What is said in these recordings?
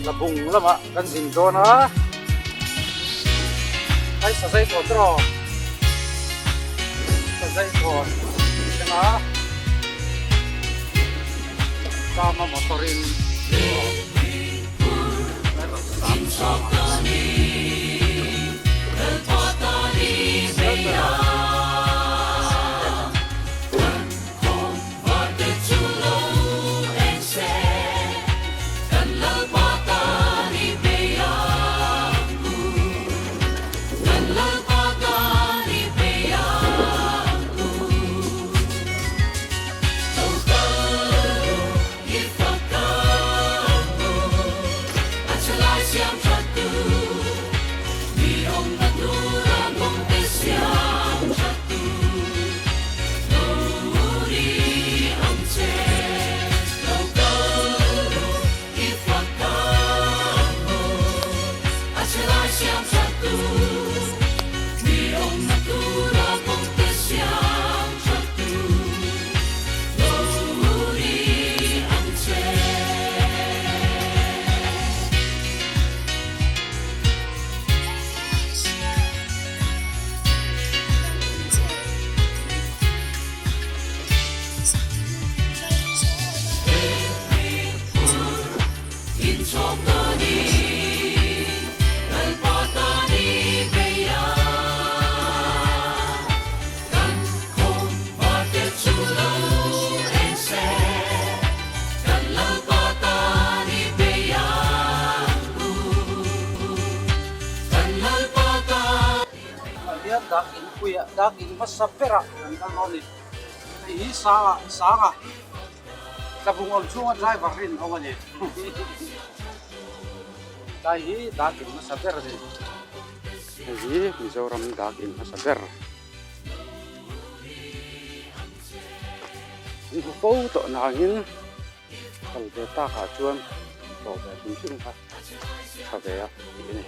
Tlabung lamah kan zin dawn a, hei sazai kawn te rawh, sazai kawn thleng a, Chama motor in Dak in hmasa berah kan kal dawn a ni. Hei hi Sanga Sanga Tlabung awm chhunga driver rin awm a ni. Tlai hi dak in hmasa ber a ni. Hei hi Mizoram dak in hmasa ber. An hmu fo tawh nangin kal ve takah chuan tawh ve hrim hrim kha tha ve a tih a ni.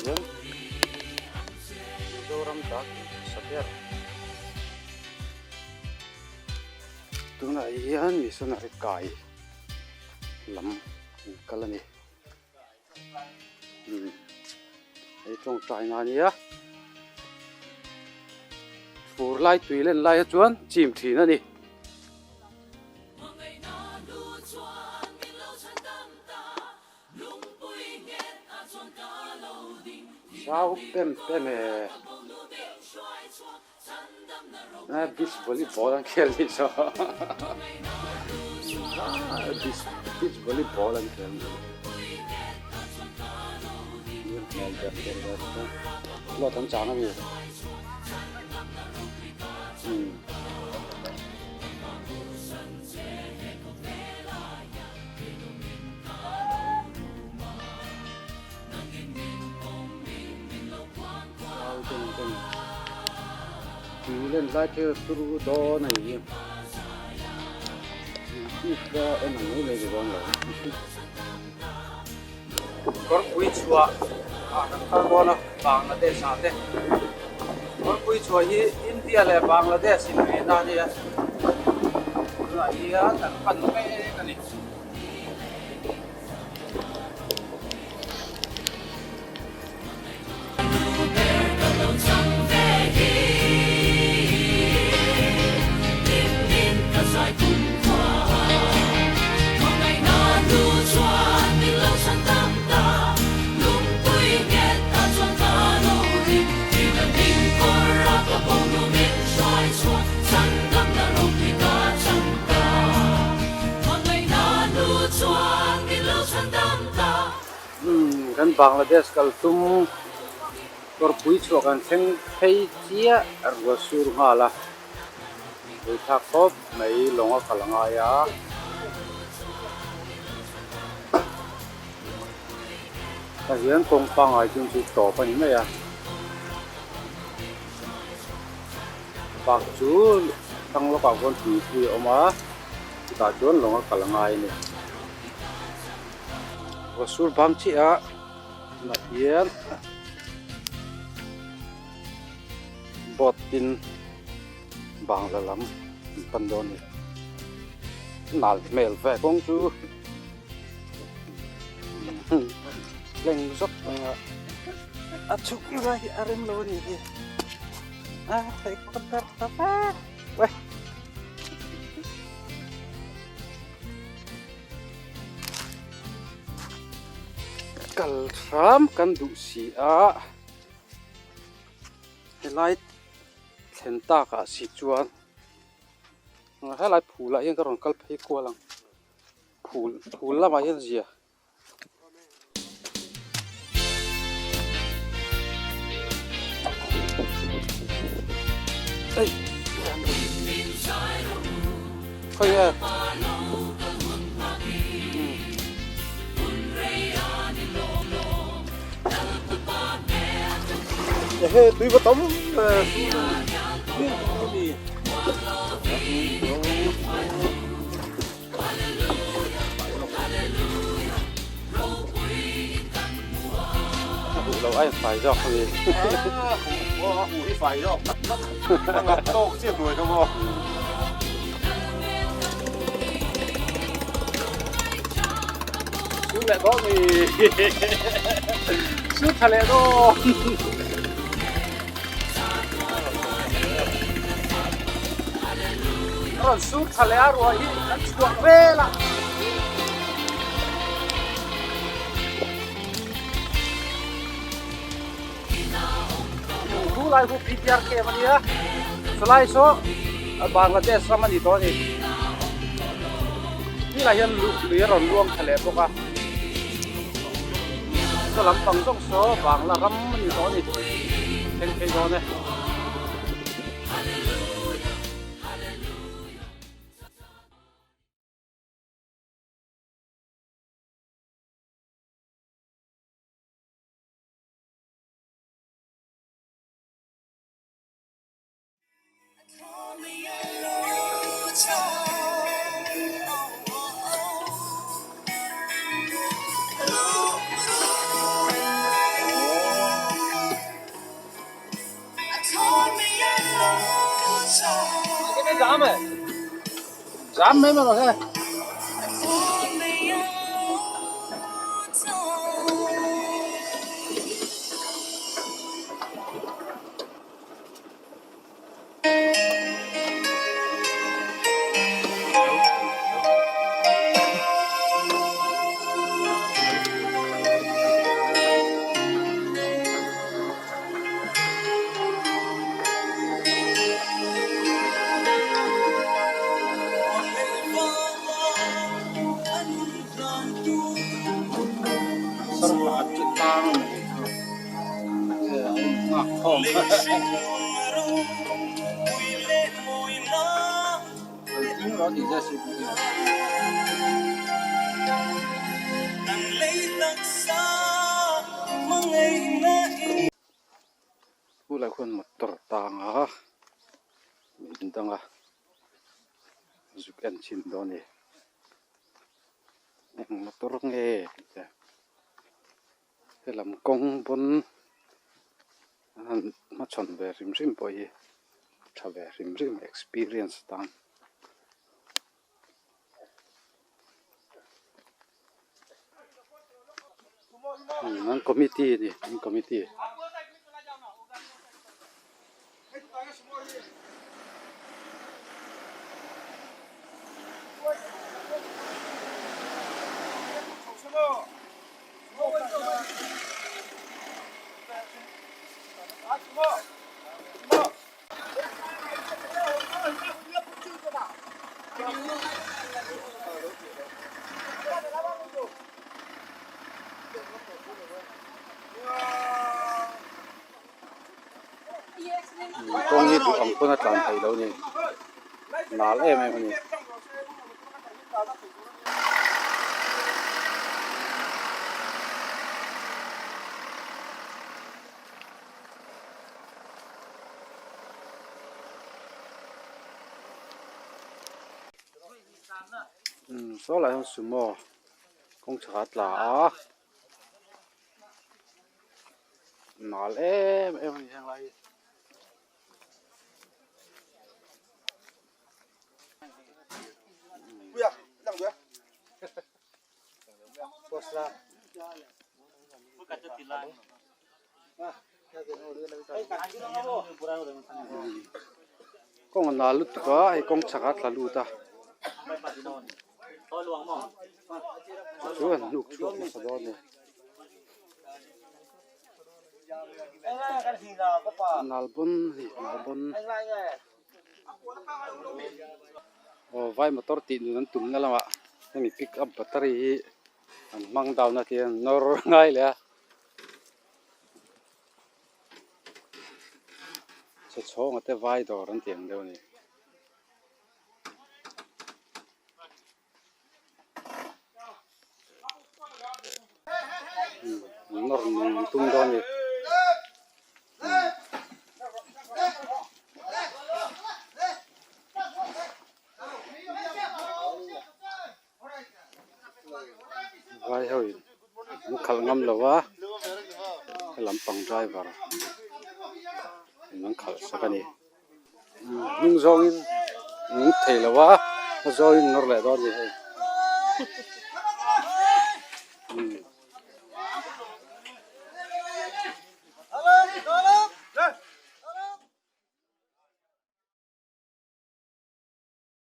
Hian Mizoram dak hmasa ber tunah hian missionary kai lam an kal a ni hei tawngtai na ania fur lai tui len lai ah chuan chim thin a ni. Zau pem pem e beach volleyball an khel nih chu beach volleyball an khel nih chu plot an chang a ni. Tui len lai thil turu dawn a ni hi ka en ang mai mai ni dawn lo. Kawrpui chhuah ah kan kal dawn a Bangladesh ah te Kawrpui chhuah hi India leh Bangladesh inrihna a nia tunah hian kan pan mek a ni. Kan Bangladesh kal tum kawrpui chhuah kan thleng phei chiah a rual sur nghal a buaithlak khawp mai lawng a kal a ngai a. Tah hian kawng pangngai chu chu tawp a ni mai a bak chu thlang lawkah khuan tuipui a awm a chutah chuan lawng a kal a ngai a ni. Sur bang chiah a tunah hian boat tin bangla lam. An pan dawn a ni. Nal hmel ve kawng chu tleng zawk mai a. A chhuk lai hi a rem lo a nih hi. A theih kawt ber ta vek. Uai. Kal hram kan duh si a. Helai thlen takah si chuan helai phul ah hian ka rawn kal phei kual ang phul phul lamah hian zia. Ehe tui va tam Lo ai fai zawk a ni. A huh hi fai zawk tak tak. A ngap tawk chiah hnuai kha maw. Su leh dawn ni. Su tha leh dawn. A rawn sur tha leh a ruah hi kan chhuah vel a. Thu lai hu PTR camp a nia chulai saw Bangladesh ram a ni tawh a ni tilai hian lui a rawn luang thla leh bawk a saw lampang zawng saw Bangla ram a ni tawh a ni thleng phei dawn e. Jam mai mai he. Hulai khuan motor tang a in dang a zuk en chhin dawn a ni eng motor nge tih te helam kawng pawn an han hmachhawn ve hrim hrim pawh hi tha ve hrim hrim experience tan. An committee a ni an committee. Kawng hi duh ang pawn a tlan theih loh a ni nal em em a ni. Saw lai hian sumo kawng chhakah a tla a nal em em a ni heng lai hi. Kawng a nal lutuk a hei kawng chhak a tla lut a chu an hnuk chhuak nasa dawn a ni. Nal bawn a ni nal bawn. Aw vai motor tih nun an tumna lamah hemi pick up battery hi an hmang down a tia an nawr ngai leh a. Chhe chhawng a te vai dawr an tih ang deuh a ni. Umm nawr nun an tum dawn a ni. Vai ho in an khalh ngam lo a he lampang driver in an khalh sak a ni hnung zawng in nung thei lo a hma zawng in nawr leh dawn a ni hei.